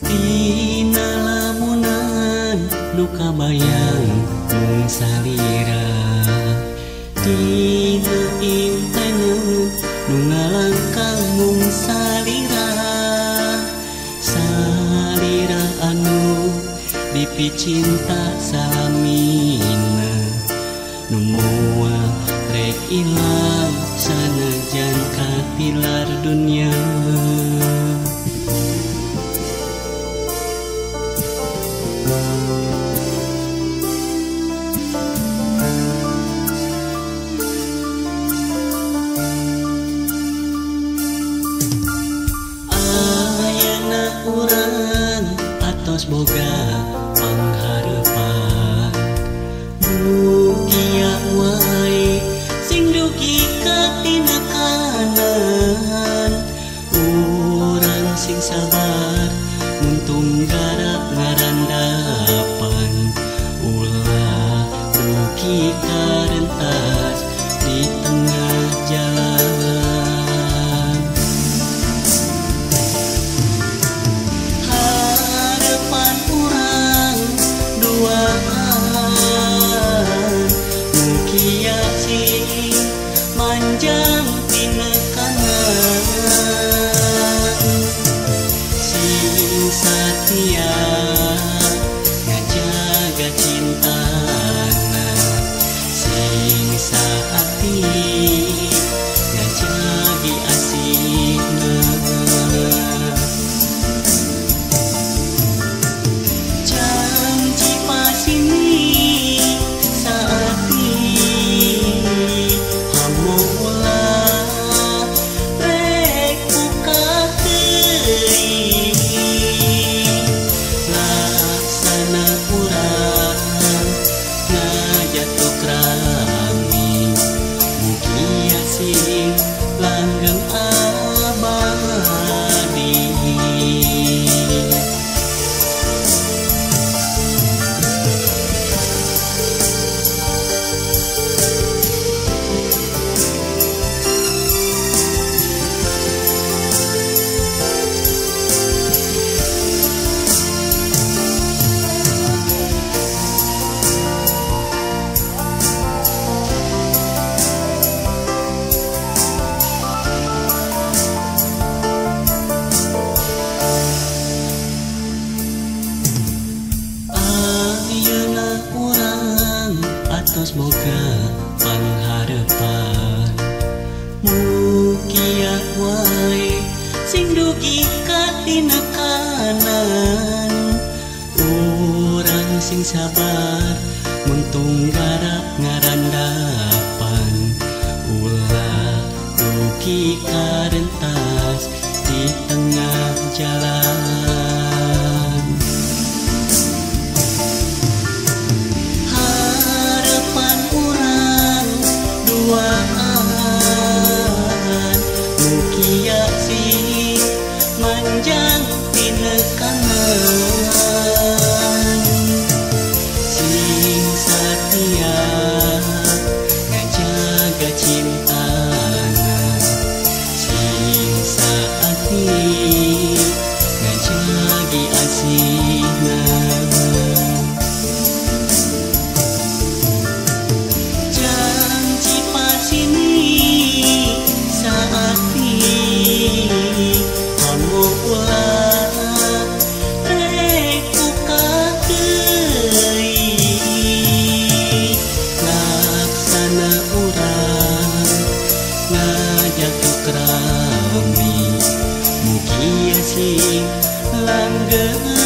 Dina lamunan nu kabayang mung salira, dina intena nu ngalangkang mung salira. Salira anu dipicinta salamina, nu moal rek ilang sanajan katilar dunya. Ayeuna urang atos boga panghareupan, mugia wae sing dugi ka tinekanan. Urang sing sabar muntung garap ngarandapan, ulah dugi karentas di tengah jalan. Harapan urang duaan, mugia sing manjang tinekanan. Sing satia ngajaga cintana, sing saati ngajagi asihna. Janji pasini saati hamolah rek buka deui, laksana urang ngajatuk rami, mugia sing langgeng abadi. Ayeuna urang atos boga panghareupan, mugia wae sing dugi ka tinekanan. Urang sing sabar muntung garap ngarandapan, ulah dugi karentas di tengah jalan. Harapan urang duaan, mugia sing manjang tinekanan. Sing satia ngajaga cintana, sing saati ngajagi asihna. Janji pasini saati hamolah rek buka deui, laksana urang ngajatuk rami, mugia sing langgeng.